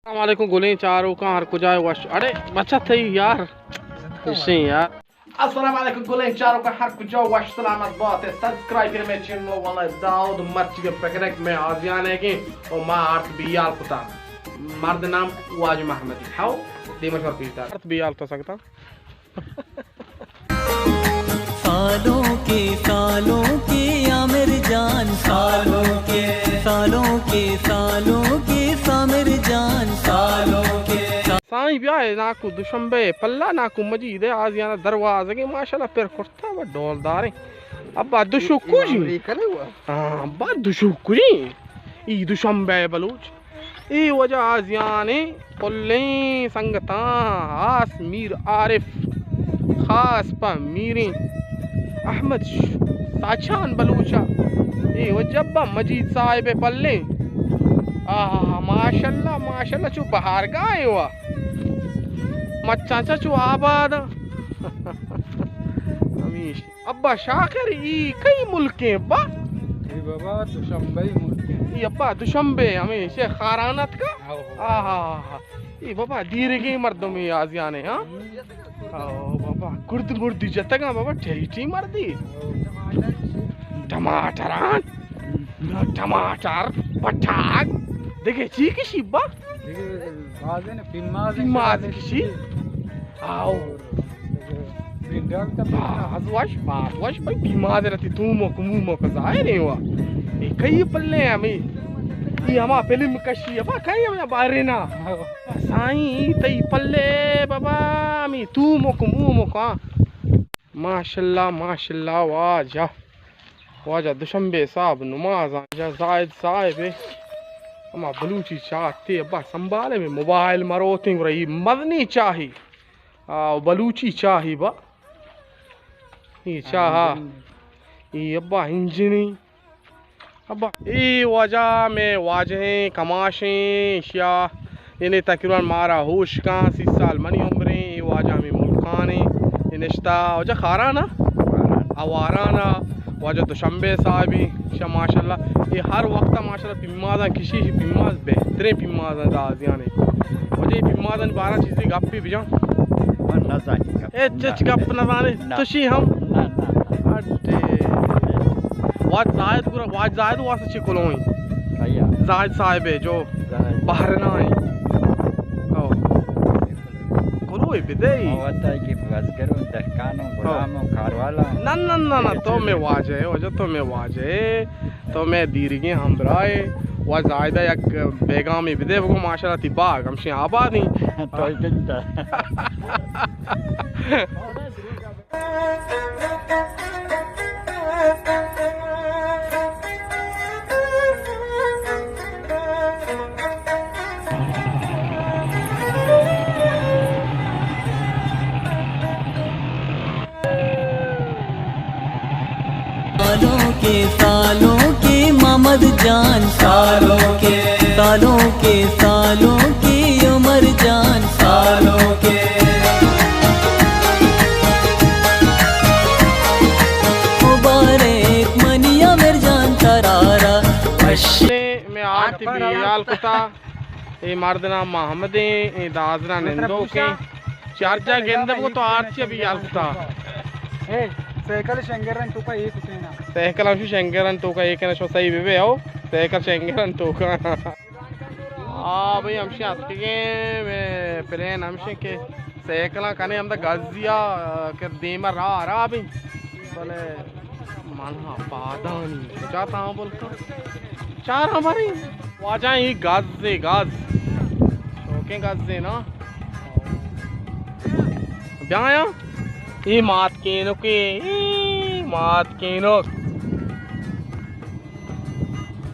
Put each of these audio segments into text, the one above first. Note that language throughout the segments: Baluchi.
السلام علیکم گلیں چاروکاں، ہر کجا وش۔ اڑے بچہ تئی یار، اشیں یار۔ السلام علیکم گلیں چاروکاں، ہر کجا وش سلامت بات۔ سبسکرائب کر مئے چینل، واللہ داؤد مرچی کے پکنک میں آزیانے کے، او ما آرت بیال کتا۔ مرد نام واج محمدی۔ ہاو، دیمش اور پیش دار۔ آرت بیال تو سکتا۔ سالوں کے، سالوں کے عامر جان، سالوں کے، سالوں کے، سالوں کے سامر جان، سالوں کے۔ سائیں بیا اے ناکو دوشنبے پلا ناکو مجید اے آزیانا دروازگے ماشاءاللہ پر کرتا و ڈولداریں۔ ابا دو شکو جی۔ ہاں، ابا دو شکو جی۔ ای دوشنبے بلوچ۔ اے واجہ آزیانے کلیں سنگتاں، ہاس میر عارف، خاص پہ میریں احمد ش-، ساچان بلوچا۔ اے واجہ با مجید صاحب پلیں۔ آہا، ماشاءاللہ، ماشاءاللہ، چو بہارگاہ اے وا۔ مچاں چا چو آباد۔ ہمیش۔ ابا شاکر، ای کئی ملکیں ابا؟ اے بابا دوشنبے ملکیں۔ ای ابا دوشنبے ہمیشہ خاران اتکا؟ ہاں۔ آہا، آہا۔ ای بابا دیرگیں مردمے آزیانے، ہاں؟ ہاں۔ او بابا، کرد مردی جتگاں بابا، ٹھیٹی مردی۔ ہاں۔ ٹماٹران، ٹماٹر، پٹاگ، دگہ چی کشی ابا؟ دگہ بازیں پیماز، پیماز کشی۔ آؤ۔ باز وش، باز وش، بھئی پیماز رتی تومک مومک ظاہر ایں وا۔ اے کئی پلے ہمیں، ای ہما فلم کشی ابا، کئی ہمیں بارے نا۔ سائیں، ای تئی پلے بابا، ہمیں تومک مومک، ہاں۔ ماشاءاللہ، ماشاءاللہ، واجہ، واجہ دوشنبے صاحب نماز، واجہ زاہد صاحب، ہما بلوچی چاتے ابا سنبھالے میں موبائل مروتیں گرا ای مزنی چاہی۔ آ، بلوچی چاہی با۔ ای چاہا۔ ای ابا انجنی۔ ابا، اے واجہ مئے واجہیں کماشیں، ایشیا یعنی تقریباً مارا ہوش کاں، سی سال منی عمریں، اے واجہ ہمیں ملکانیں، اے نشتہ واجہ خارانا، آوارانا، واجہ دوشنبے صاحبی، ایشا ماشاءاللہ، اے ہر وقت ماشاءاللہ پیمازاں کشی، پیماز بہتریں پیمازاں دازیانے۔ واجہ اے پیمازانی بارہ چیزے گپے بجاں۔ من نزانی گپ۔ اچ، اچ گپ نزانے۔ نہ۔ تو شی ہم؟ نہ، نہ، نہ۔ اڈے۔ واجہ زاہد گرا، واجہ زاہد واسطہ چی کلوئیں؟ ایا۔ زاہد صاحب ہے جو زاہد۔ بحرنا ہے۔ او۔ کلوئی بدے۔ ما وتا کہ بزگروں، دہکانوں، ہاں۔ غلاموں، کاروالاں۔ نہ، نہ، نہ، نہ، تو مئے واجہ ہے، واجہ تو مئے واجہ ہے۔ تو مئے دیرگیں ہمراہ ئے۔ وا زاہدہ یک بیگامی بدے بگو ماشاءاللہ تی باغ ہمشیں آبادیں۔ تو جنتا۔ سالوں کے، سالوں کے محمد جان، سالوں کے، سالوں کے، سالوں کے عمر جان، سالوں کے۔ مبارک منی عامر جان ترارا وش۔ میں آرتی بیال کتا۔ اے مرد نام محمد ایں، اے دازنا نندوکیں۔ چارجا گندگ کو تو آرتی ابھی یال کتا۔ اے، سائیکل شنگرن تو کا ایک کنا۔ سائیکل ہمشی شنگرن تو کا ایک کنا، شو صحیح بے بے او۔ سائیکل شنگرن تو کا۔ آ بھئی ہمشی اتکگیں، میں پلین ہمشی کہ سائیکلاں کنے ہم دا گزیا کہ دیما راہ خراب ایں۔ بلے من ہاں پادانی کجا تاں بلکاں۔ چاراں بری۔ واجہ ای گز اے گز۔ شوکیں گز اے نا۔ بیایا۔ ای مات کینوکے، ای مات کینوک۔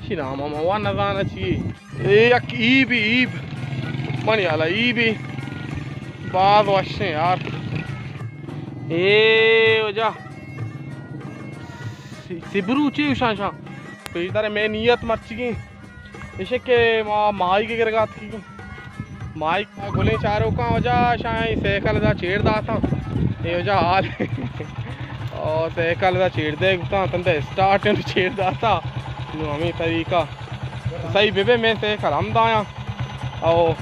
شی نام ہم وا نزانہ چی۔ اے یک ایب، ایب۔ منی حالا ایبی۔ باز وشیں یار۔ اے وجہ۔ سی-، سبرو چی وشان شان۔ پیشدار میں نیت مرچگی۔ ایشے کہ ما مائی کے گرگا تھی۔ مائی گلیں چاروکاں وجہ شاہیں سائیکل دا چیر داتا۔ اے وجہ حال۔ او سائیکل دا چیر دے گتا، تندے اسٹارٹ چیر داتا۔ نو ہمیں طریقہ۔ صحیح بے بے میں سائیکل ہم دایاں۔ او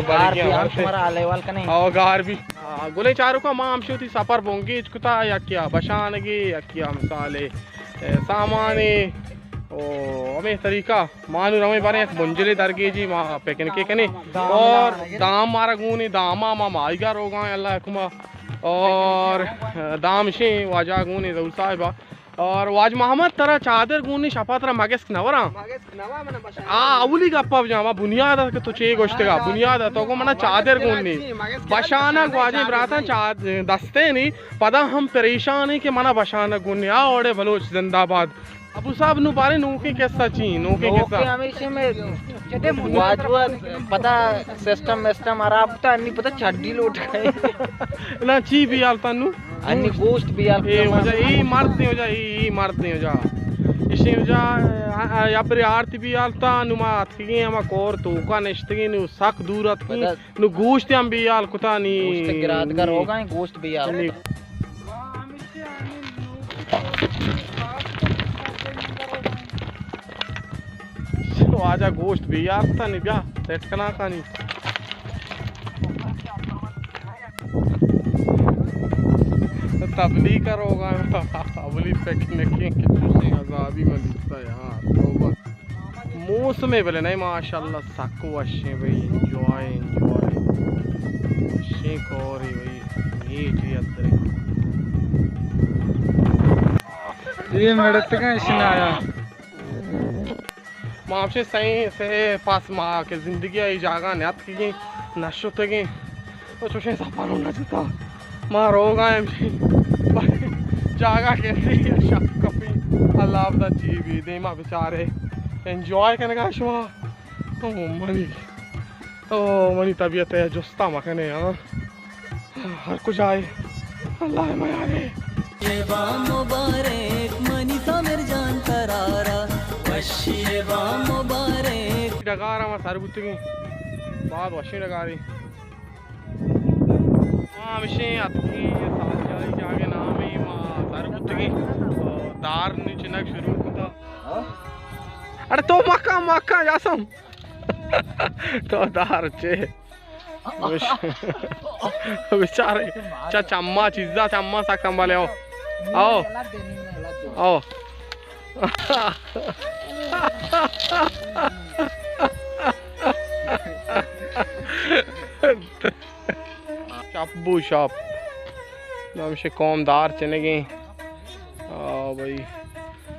گار بھی آ، شمارا حال احوال کنیں۔ او گار بھی۔ آ، گلیں چاروکاں، ما ہمشی وتی سفر بنگیج کتا، یکیا بشانگے، یکیا مثال، اے، سامانے، او ہمیں طریقہ ما نوں رویں باریں یک بنجلے درگیجی، ما پکنکے کنیں۔ اور دام مارا گونی، داما ما ماہیگا روگاں اللہ حکما۔ اور دام شیں واجہ گونی ظہور صاحبہ۔ اور واجہ محمد، ترا چادر گونی شپا ترا مگسک نہ وراں؟ آ، اولی گپا بجا، ما بنیاد کہ تو چے گوشتگا، بنیاد تو گو منا چادر گونی۔ بشانگ واجہ براتاں چاد-، دستے نی، پدا ہم پریشان ہیں کہ منا بشانگ گونی۔ آ اوڑے بلوچ زندہ باد۔ ابو صاحب، نوں بارے نوکیں قصہ چی؟ نوکیں قصہ۔ نوکیں ہمیشہ میں واجوان پدا سسٹم مسٹم خراب بوتا، انی پدا چڈی لوٹ گئے۔ نا، چی بیال تا نوں؟ انی گوشت بیال اے تا۔ وجہ، اے مرد نہیں وجہ، اے، اے مرد نہیں وجہ۔ اشی وجہ، آ، آ، یا پر آرتی بیال تا، نوں ما اتکگیں، ہما کور توکا نشتگیں، نوں سک دور اتکیں۔ پدا نوں گوشت ہم بیال کتا نی۔ گوشت گرادگا روگا ہیں، گوشت بیال نی۔ واجہ گوشت بیال کتا نی، بیا سیٹ کنا کانی۔ تبلیغ کا روگا ہیں، اولی پکنک کہ چوشیں عذابی من دیتا یار، توبہ۔ موسم بلے نہیں، ماشاءاللہ سک وشیں بھائی، انجوائے، انجوائے۔ وشیں کورے بھائی، یہ جی ادرے۔ یہ مڑتگاں اشنایا۔ ما ہمشے سئیں، سے پاس ما کہ زندگی ای جاگہ نیاتکگیں، نشتگیں۔ تو چوشیں سفر نہ جتا۔ ما روگا ایں جاگہ کہ شپ کپی۔ اللہ ابدا چی بی دیما بیچارے انجوائے کنگا شما۔ او منی، او منی طبیعت ہے جستا مکنے ہاں۔ ہر کجائے اللہ میارے۔ شیبا مبارک منی سامر جان ترارا، وشی با مبارک۔ ڈگار ہم سر بوتگیں، بعد وشیں ڈگاری۔ ما ہمشیں اتکیں سالجائی جاگہ نامے ما سر بوتگیں، دار نی چنگ شروع کتا۔ اڑے تو مکان، مکان جاسم۔ تو دار چے؟ بچارے، چا چما چیزا چما سا کمبلے۔ او، او، او۔ شپ بو شپ۔ ہمشے قوم دار چنگیں۔ آ بھائی،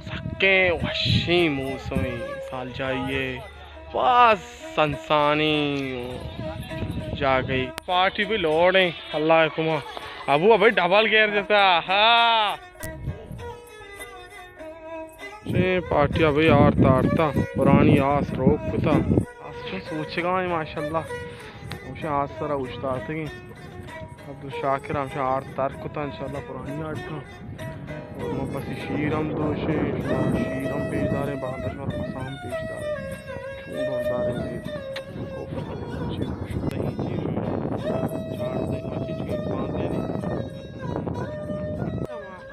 سکیں وشیں موسمیں سالجائی ہے۔ باز سنسانی جاگہی۔ پارٹی بھی لوڑیں، اللہ حکما۔ ابو ابھی ڈبل گیئر جتا، ہاں۔ شیں پارٹی ابھی آرتا آرتا پرانی آس روک کتا۔ آس چو سوچگا ہیں ماشاءاللہ۔ ہمشہ آس سرا اوشتاتگیں۔ عبدالشاکر ہمشہ آرت تر کتا، انشاءاللہ پرانی آرت کن۔ اور ما پسی شیر ہم دوشیں، شمارا شیر ہم پیش داریں، باندا شمارا پسا ہم پیش داریں۔ چون ڈولداریں زیر۔ چاردہ مچی چکے باندے نے۔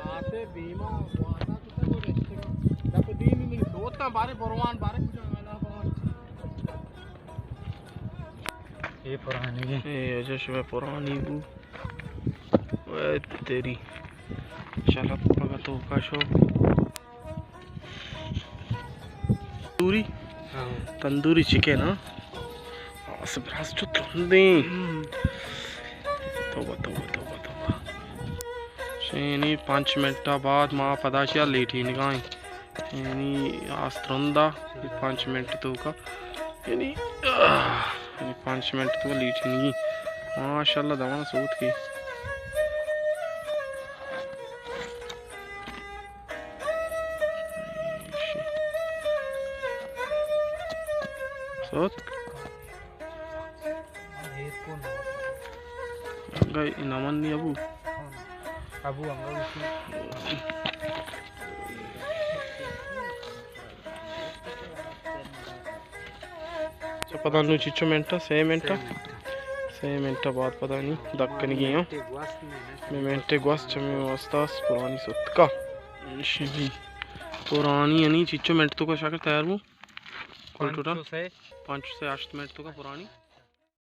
آتے دیما واتا کتا کو رشتے۔ دپ دیمی منی دوستاں بارے بروان بارے کجا ملا بار۔ اے پرانی ہے۔ اے اجا شبہ پرانی بو۔ اے تیری۔ چلت پگا توکا شو۔ تندوری؟ ہاں۔ تندوری چکن، ہاں۔ آس براس چو ترندیں۔ ہم۔ توبہ، توبہ، توبہ، توبہ۔ شینی پنچ منٹ بعد ما پدا چیا لیٹینگا ایں۔ یعنی آس ترندا، پنچ منٹ توکا، یعنی، آہ، یعنی پنچ منٹ توکا لیٹینگی۔ ماشاءاللہ دمان سوت کی۔ سوت۔ انگا نمن نی ابو۔ ابو انگا اسی۔ چہ پدا نو چچو منٹ، سے منٹ۔ سے منٹ۔ سے منٹ بعد پدا نی دکنگی ہاں۔ منٹے گوست نہیں نا۔ منٹے گوست چمی واسطہ پرانی ستکا۔ شبی۔ پرانی یعنی چچو منٹ توکا شاکر تیار بو؟ کل ٹوٹل؟ پانچ سے۔ پانچ سے ہشت منٹ توکا پرانی۔